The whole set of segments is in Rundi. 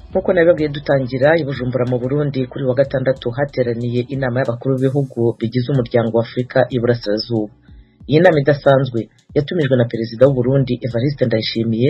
Nk'uko nabibabwiye dutangira, i Bujumbura mu Burundi kuri wa gatandatu hateraniye inama y'abakuru b'ibihugu bigize Umuryango wa Afurika y'Iburasirazuba. Iyi nama idasanzwe yatumijwe na Perezida w'u Burundi Evariste Ndayishimiye,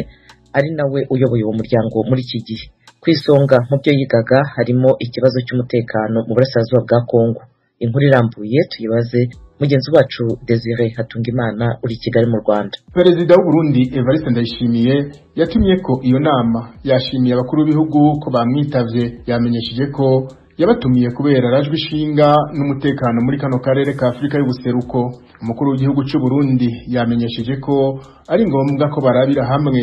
ari nawe uyoboye uwo muryango muri iki gihe. Ku isonga mu byo yigaga harimo ikibazo cy'umutekano mu burasirazuba bwa Kongo. Inkuru irambuye tuyibaze mugenzi wacu Desire Hatungimana uri i Kigali mu Rwanda. Perezida w'u Burundi Evariste Ndayishimiye yatumye ko iyo nama, yashimiye abakuru b'ibihugu ko bamwitavye. Yamenyesheje ko yabatumiye kubera arajwe ishinga n'umutekano muri kano karere ka Afurika y'ubuseruko. Umukuru w'igihugu cy'u Burundi yamenyesheje ko ari ngombwa ko barabira hamwe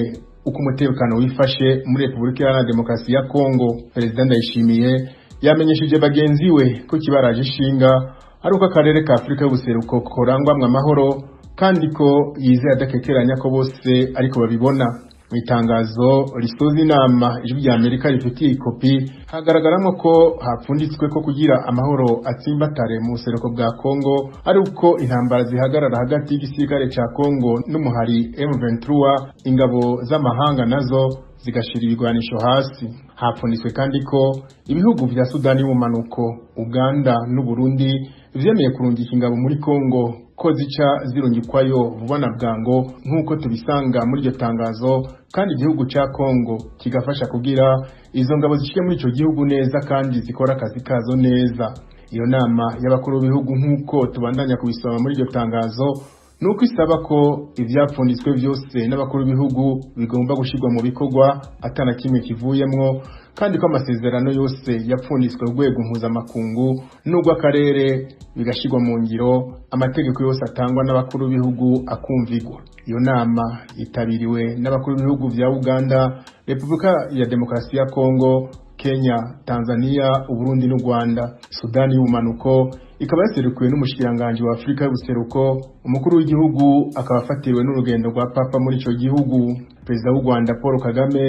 uko umutekano wifashe muri Repubulika Iharanira Demokarasi ya Kongo. Perezida Ndayishimiye yamenyesheje bagenzi we ko kibaraje ishinga ari uko akarere ka Afurika y'ubuseruko korangwamwo amahoro, kandi ko yizeye adakekeranya ko bose ariko babibona. Mu itangazo risoza inama Ijwi rya Amerika rifitiye ikopi, hagaragaramo ko hapfunditswe ko kugira amahoro atsimbatare mu buseruko bwa Kongo ari uko intambara zihagarara hagati y'igisirikare ca Kongo n'umuhari M23, ingabo z'amahanga nazo zigashira ibigwanisho hasi. Hapfunditswe kandi ko ibihugu vya Sudani y'ubumanuko, Uganda n'u Burundi vyemeye kurungika ingabo muri Kongo, ko zica zirungikwayo vuba na bwango nk'uko tubisanga muri iryo tangazo, kandi igihugu ca Kongo kigafasha kugira izo ngabo zishike muri ico gihugu neza kandi zikora akazi kazo neza. Iyo nama y'abakuru b'ibihugu, nk'uko tubandanya kubisoma muri iryo tangazo, nuko isaba ko ivyapfunditswe vyose n'abakuru b'ibihugu bigomba gushirwa mu bikorwa atana kimwe kivuyemwo, kandi ko amasezerano yose yapfunditswe urwego mpuzamakungu n'urw'akarere bigashirwa mu ngiro, amategeko yose atangwa n'abakuru b'ibihugu akumvigwa. Iyo nama yitabiriwe n'abakuru b'ibihugu vya Uganda, Repubulika ya Demokarasi ya Kongo, Kenya, Tanzania, Uburundi n'u Rwanda. Sudani y'ubumanuko ikaba yaserukiwe n'umushikiranganji wa Afurika y'ubuseruko, umukuru w'igihugu akaba afatiriwe n'urugendo rwa Papa muri ico gihugu. Perezida w'u Rwanda Paul Kagame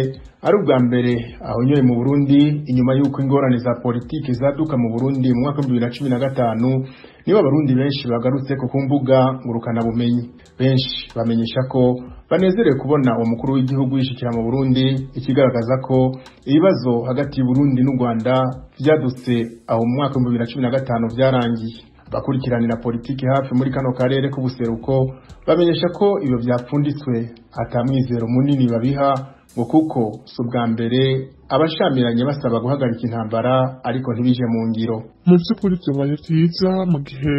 ari ubwa mbere ahonyoye mu Burundi inyuma y'uko ingorane za politiki zaduka mu Burundi mu mwaka 2015, nibo abarundi benshi bagarutse ku mbuga ngurukana bumenyi. Benshi bamenyesha ko banezerewe kubona uwo mukuru w'igihugu yishikira mu Burundi, ikigaragaza ko ibibazo hagati y'u Burundi n'u Rwanda vyadutse aho mu mwaka 2015 vyarangiye. Abakurikiranira politiki hafi muri kano karere k'ubuseruko bamenyesha ko ibyo vyapfunditswe atamwizero munini babiha, ngo kuko si ubwa mbere abashamiranye basaba guhagarika intambara ariko ntibije mu ngiro. Mu by'ukuri byabaye byiza mu gihe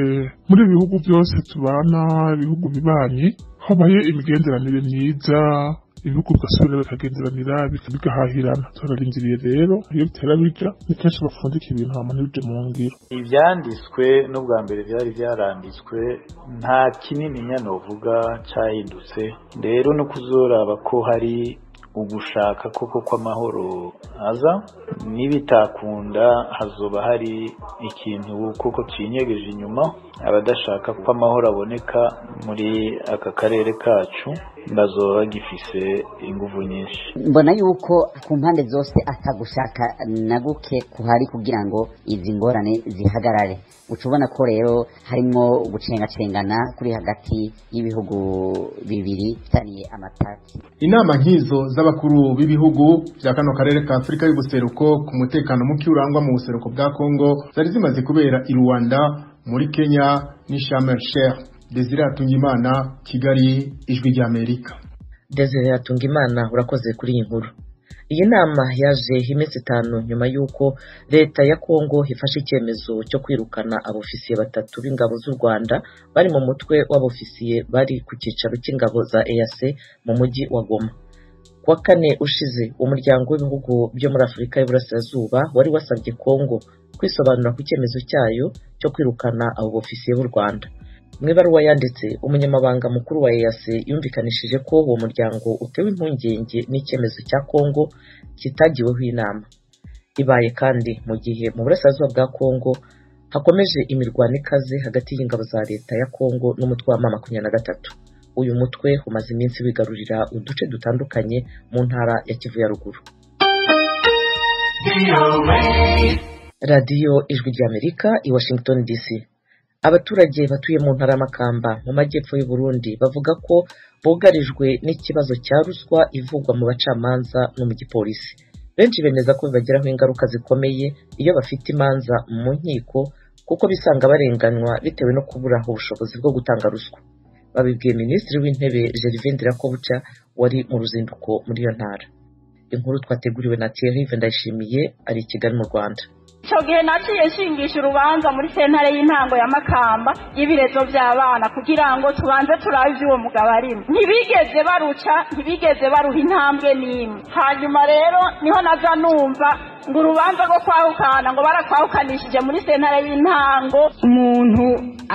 muri ibihugu byose tubana, ibihugu bibanyi, habaye imigenderanire myiza, ibihugu bigasubira bikagenderanira, bigahahirana. Turarindiriye rero iyo bitera bija, ni kenshi bapfundika ibintu hama ntibije mu ngiro. Ivyanditswe n'ubwa mbere vyari vyaranditswe, nta kinini novuga cahindutse. Rero no kuzoraba ko hari ugushaka koko kw'amahoro aza, nibitakunda hazoba hari ikintu koko cinyegeje inyuma. Abadashaka ko amahoro aboneka muri aka karere kacu bazoba bagifise inguvu nyinshi. Mbona yuko ku mpande zose atagushaka na guke kuhari kugira ngo izi ngorane zihagarare. Uca ubona ko rero harimwo gucengacengana kuri hagati y'ibihugu bibiri bifitaniye amatati. Inama nk'izo z'abakuru b'ibihugu vya kano karere ka Afurika y'ubuseruko ku mutekano muke urangwa mu buseruko bwa Kongo zari zimaze kubera i Rwanda, muri Kenya n'i Sharm el Sheikh. Desire Hatungimana, Kigali, Ijwi ry'Amerika. Desire Hatungimana, urakoze kuri iyi nkuru. Iyi nama yaje iminsi 5 nyuma y'uko leta ya Kongo ifashe icyemezo cyo kwirukana abofisiye batatu b'ingabo z'u Rwanda bari mu mutwe w'abofisiye bari ku cyicaro cy'ingabo za EAC mu mujyi wa Goma. Kuwa kane ushize, umuryango w'ibihugu byo muri Afurika y'Iburasirazuba wari wasabye Kongo kwisobanura ku cyemezo cyayo cyo kwirukana abo bofisiye b'u Rwanda. Mu ibaruwa yanditse, umunyamabanga mukuru wa EAC yumvikanishije ko uwo muryango utewe impungenge n'icyemezo cya Kongo kitagiweho inama. Ibaye kandi mu gihe mu burasirazuba bwa Kongo hakomeje imirwano ikaze hagati y'ingabo za leta ya Kongo n'umutwe wa M23. Uyu mutwe umaze iminsi wigarurira uduce dutandukanye mu ntara ya Kivu ya ruguru. Radiyo Ijwi ry'Amerika i Washington DC. Abaturage batuye mu ntara y'Amakamba mu majyepfo y'u Burundi bavuga ko bugarijwe n'ikibazo cya ruswa ivugwa mu bacamanza no mu gipolisi. Benshi bemeza ko bibagiraho ingaruka zikomeye iyo bafite imanza mu nkiko, kuko bisanga barenganywa bitewe no kubura ubushobozi bwo gutanga ruswa. Babibwiye Minisitiri w'Intebe Gervais Ndirakobuca wari mu ruzinduko muri iyo ntara. Inkuru twateguriwe na Thierry Ndayishimiye ari i Kigali mu Rwanda. Icyo gihe naciye nshingisha urubanza muri sentare y'intango ya Makamba y'ibirezo by'abana kugira ngo tubanze turabe iby'uwo mugabo arimo. Ntibigeze baruca, ntibigeze baruha intambwe n'imwe. Hanyuma rero niho naza numva ngo urubanza rwo kwahukana ngo barakwahukanishije muri sentare y'intango. Umuntu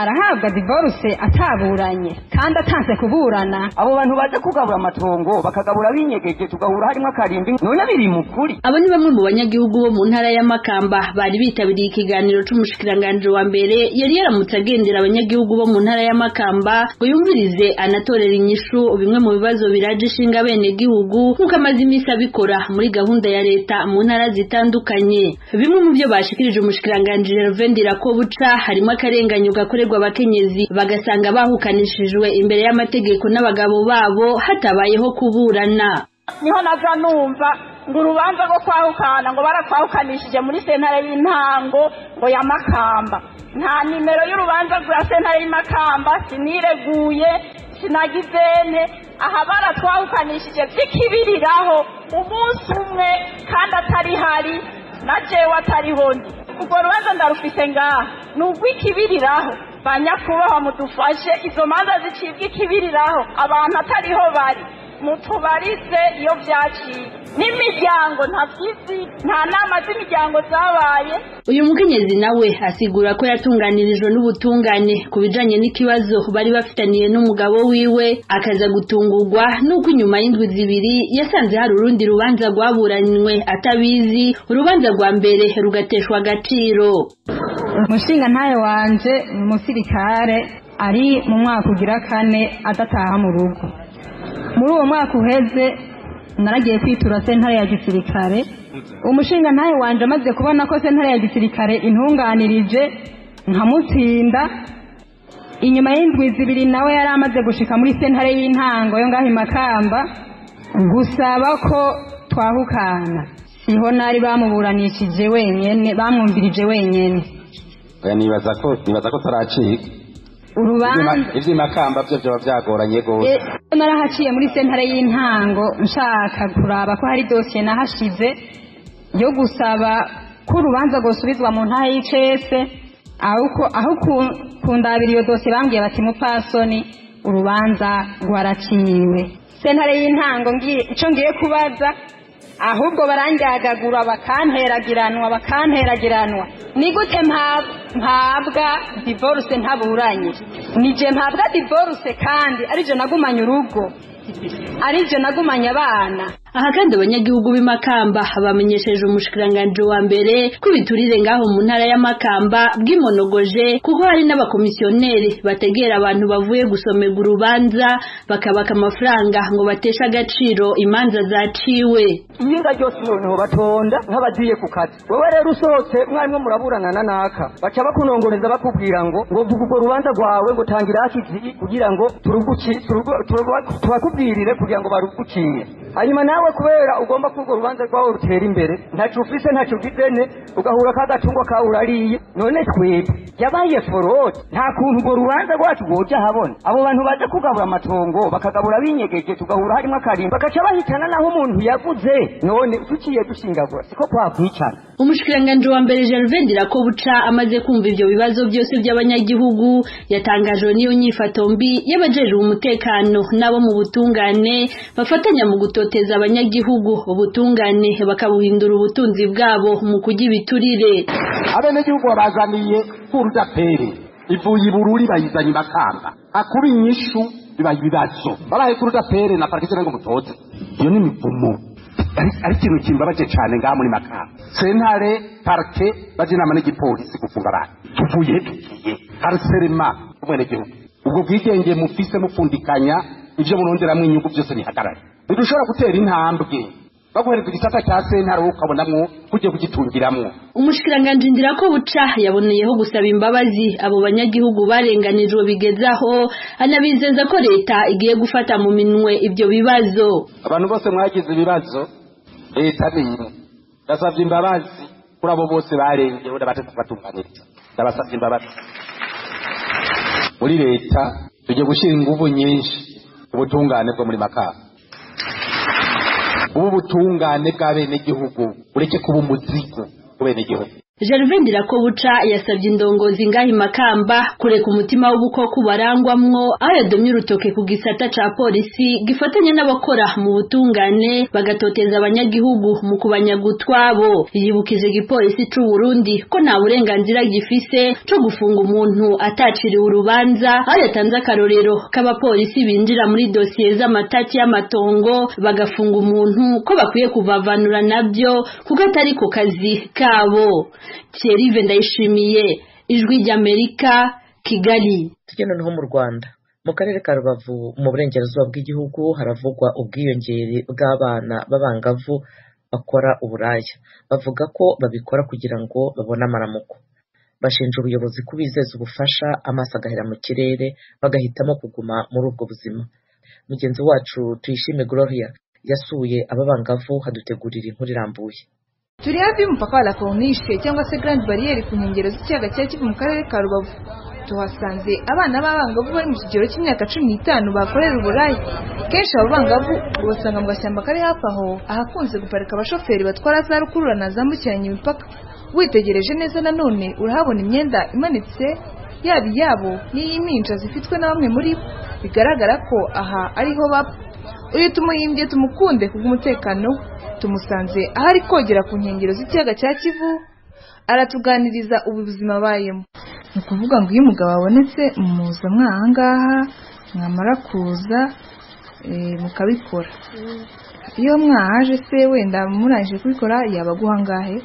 arahabwa divorce ataburanye kandi atanze kuburana. Abo bantu baje kugabura amatongo bakagabura binyegeje, tugahura harimo akarimbi, none biri mu kuri. Abo ni bamwe mu banyagihugu bo mu ntara ya Makamba bari bitabiriye ikiganiro c'umushikiranganje wa mbere yari yaramutse agendera abanyagihugu bo mu ntara ya Makamba ngo yumvirize anatorera inyishu bimwe mu bibazo biraje ishinga bene gihugu, nk'uko amaze iminsi abikora muri gahunda ya leta mu ntara zitandukanye. Bimwe mu byo bashikirije umushikiranganje Gervais Ndirakobuca harimo akarenganyo gakorerwa abakenyezi bagasanga bahukanishijwe imbere y'amategeko n'abagabo babo hatabayeho kuburana. Niho naza numva ngo urubanza rwo kwahukana ngo barakwahukanishije muri sentare y'intango ngo ya Makamba. Nta nimero y'urubanza rwa sentare y'Imakamba, sinireguye, sinagizene. Aha baratwahukanishije by'ikibiriraho umunsi umwe kandi atari hari na jewe atariho ndi. Urwo rubanza ndarufise ngaha, ni urw'ikibiriraho. Banyakubahwa mudufashe izo manza zicibwa ikibiriraho abantu atariho bari, mutubarize iyo byaciye. N'imiryango ntavyizi, nta nama z'imiryango zabaye. Uyu mukenyezi nawe asigura ko yatunganirijwe n'ubutungane ku bijanye n'ikibazo bari bafitaniye n'umugabo wiwe, akaza gutungurwa nuko inyuma y'indwi zibiri yasanze hari urundi rubanza rwaburanywe atabizi, urubanza rwa mbere rugateshwa agaciro. Umushinga ntayo wanje umusirikare ari mu mwaka ugira kane adataha mu rugo. Muri uwo mwaka uheze naragiye kwitura sentare ya gisirikare. Umushinga ntayo wanje amaze kubona ko sentare ya gisirikare intunganirije nkamutsinda, inyuma y'indwi zibiri nawe yari amaze gushika muri sentare y'intango yo ngaho Makamba gusaba ko twahukana. Siho nari bamuburanishije wenyene, bamwumvirije wenyene. Nibaza ko taracika urubanza ivy'imakamba byo byoba byagoranye gose. Narahaciye muri sentare y'intango nshaka kuraba ko hari dosiye nahashize yo gusaba ko urubanza rwosubizwa mu ntara y'Icese, aho kundabira iyo dosiye bambwiye bati mupfasoni urubanza rwaraciwe. Sentare y'intango ico ngiye kubaza ahubwo barangyagagura bakanteragiranwa. Ni gute mpabwa divorce ntaburanye? Nije mpabwa divorce kandi arije nagumanye urugo, arije nagumanye abana. Aha kandi abanyagihugu b'imakamba bamenyesheje umushikiranganje wa mbere ko biturire ngaho mu ntara ya Makamba bwimonogoje, kuko hari n'abakomisiyoneri bategera abantu bavuye gusomerwa urubanza bakabaka amafaranga ngo bateshe agaciro imanza zaciwe. Iyinga ryose noneho batonda nk'abagiye ku kazi. Wewe rero usohotse mwarimo muraburana na naka, baca bakunongoneza bakubwira ngo vuga urwo rubanza rwawe, ngo tangira hakizi kugira ngo tubakubwirire kugira ngo baruguciye. Hanyuma nawe kubera ugomba ko urwo rubanza rwawe rutera imbere, ntaco ufise ntaco ugizene, ugahura kagacungwa kawe urariye. None twebwe yabaye forode, nta kuntu urwo rubanza rwacu rwoja habona. Abo bantu baje kugabura amatongo bakagabura binyegeje, tugahura harimo akarimbi, bakaca bahitana naho umuntu yaguze. None tuciye dushingagura siko kwakwicana. Umushikiranganje wa mbere Gervais Ndirakobuca amaze kumva ivyo bibazo byose by'abanyagihugu yatangajwe n'iyo nyifato mbi y'abajejwe umutekano nabo mu butungane bafatanya mu gutoteza abanyagihugu, ubutungane bakabuhindura ubutunzi bwabo mu kurya ibiturire. Abenegihugu babazaniye kurudapere ivuye Ibururi bayizanye Makamba, akuba inyishu bibaye ibibazo babaye kurudapere na parike ngo mutoze. Iyo ni imivumo ari ikintu kimbabaje cyane ngaha muri Makamba. Sentare parke baje inama n'igipolisi gufunga abantu, tuvuye tugiye harcelema umwenegihugu. Ubwo bwigenge mufise mupfundikanya ivyo muronderamwo inyungu byose bihagarare. Ntidushobora gutera intambwe baguhereza igisata cya sentare ukabonamwo kugiye kugitungiramwo. Umushikiranganje Ndirakobuca yaboneyeho gusaba imbabazi abo banyagihugu barenganijwe bigezaho, anabizeza ko leta igiye gufata mu minwe ibyo bibazo. Abantu bose mwagize ibibazo, leta ni imwe. Ndasavye imbabazi kuri abo bose barengewe n'abatatu batunganiriza, ndabasavye imbabazi. Muri leta tugiye gushyira ingufu nyinshi ubutungane bwo muri Makamba, ubu butungane bw'abenegihugu ureke kuba umuzigo ku benegihugu. Gervais Ndirakobuca yasabye indongozi ngahi Makamba kureka umutima w'ubukoko barangwamwo, aho yadomye urutoke ku gisata ca polisi gifatanya n'abakora mu butungane bagatoteza abanyagihugu mu kubanyaga utwabo. Yibukije igipolisi c'u Burundi ko nta burenganzira gifise co gufunga umuntu ataciriwe urubanza, aho yatanze akarorero k'abapolisi binjira muri dosiye z'amatati y'amatongo bagafunga umuntu, ko bakwiye kuvavanura nabyo kuko atari ku kazi kabo. Thierry Ndayishimiye, Ijwi ry'Amerika, Kigali. Tujye noneho mu Rwanda, mu karere ka Rubavu mu burengerazuba bw'igihugu haravugwa ubwiyongere bw'abana b'abangavu bakora uburaya. Bavuga ko babikora kugira ngo babone amaramuko. Bashinja ubuyobozi kubizeza ubufasha amaso agahera mu kirere, bagahitamo kuguma muri ubwo buzima. Mugenzi wacu Tuyishime Gloria yasuye aba bangavu, hadutegurira inkuru irambuye. Turi hafi y'umupaka wa La Corniche cyangwa se Grande Barrière ku nkengero z'ikiyaga cya Kivu mu karere ka Rubavu. Tuhasanze abana b'abangavu bari mu kigero cy'imyaka 15 bakorera uburaya. Kenshi abo bangavu ubasanga mu gashyamba kari hafi aho, ahakunze guparika abashoferi batwara za rukururana zambukiranya imipaka. Witegereje neza nanone urahabona imyenda imanitse, yaba iyabo n'iy'impinja zifitwe na bamwe muri bo, bigaragara ko aha ariho baba. Uyu tumuhimbye tumukunde kubw'umutekano we. Tumusanze aho ari kogera ku nkengero z'ikiyaga cya Kivu, aratuganiriza ubu buzima abayemo. Ni ukuvuga ngo iyo umugabo abonetse muza mwahangaha, mwamara kuza mukabikora. Iyo mwahaje se wenda murangije kubikora yabaguha angahe?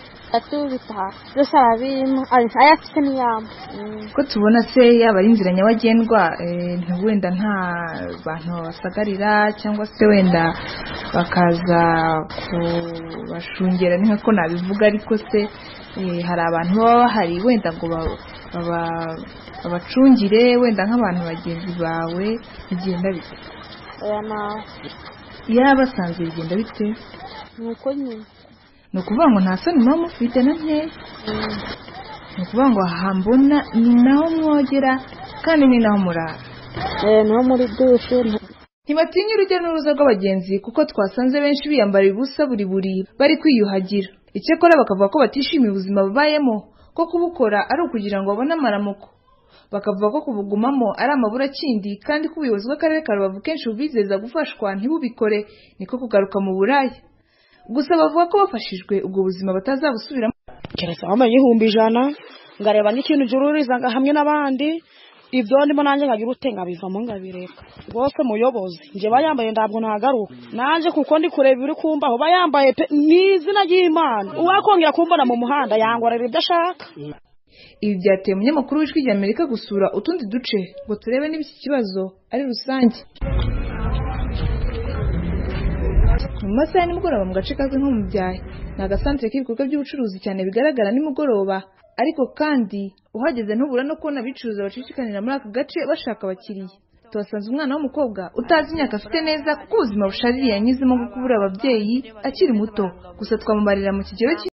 Byose arabimpa, ayo afite niyampa. Ko tubona se yaba ari inzira nyabagendwa, wenda nta bantu babasagarira cyangwa se wenda bakaza kubashungera, ni nkako nabivuga, ariko se hari abantu baba bahari wenda ngo babacungire, wenda nk'abantu bagenzi bawe, bigenda bite? Yaba basanze bigenda bite? Nuko nyine Ni ukuvuga ngo nta soni muba mufite na nkeya. Ni ukuvuga ngo aha mbona ni naho mwogera kandi ni naho murara. Naho muri dushe. Ntibatinya urujya n'uruza rw'abagenzi kuko twasanze benshi biyambara ubusa buri buri bari kwiyuhagira. Icyakora bakavuga ko batishimiye ubuzima babayemo, ko kubukora ari ukugira ngo babone amaramuko. Bakavuga ko kubugumamo ari amaburakindi, kandi ko ubuyobozi bw'akarere ka Rubavu kenshi bubizeza gufashwa ntibubikore, niko kugaruka mu buraya. Gusa bavuga ko bafashijwe ubwo buzima batazabusubiramo. Keretse bambaye 100,000 ngareba n'ikintu njururiza hamwe n'abandi, ibyo ndimo nanjye nkagira ute nkabivamo nkabireka. Rwose muyobozi njye bayambaye ntabwo ntagaruka nanjye, kuko ndi kureba ibiri kumbaho bayambaye pe, ni izina ry'Imana. Uwakongera kumbona mu muhanda yangorera ibyo ashaka. Ibi byateye umunyamakuru w'Ijwi ry'Amerika gusura utundi duce ngo turebe niba iki kibazo ari rusange. Mu masaha ya nimugoroba mu gace kazwi nko mu Byahi, ni agasantere k'ibikorwa by'ubucuruzi cyane bigaragara nimugoroba, ariko kandi uhageze ntubura no kubona abicuruza bacikikanira muri aka gace bashaka abakiriya. Tuhasanze umwana w'umukobwa utazi imyaka afite neza kuko ubuzima bushaririye yanyuzemo bwo kubura ababyeyi akiri muto, gusa twamubarira mu kigero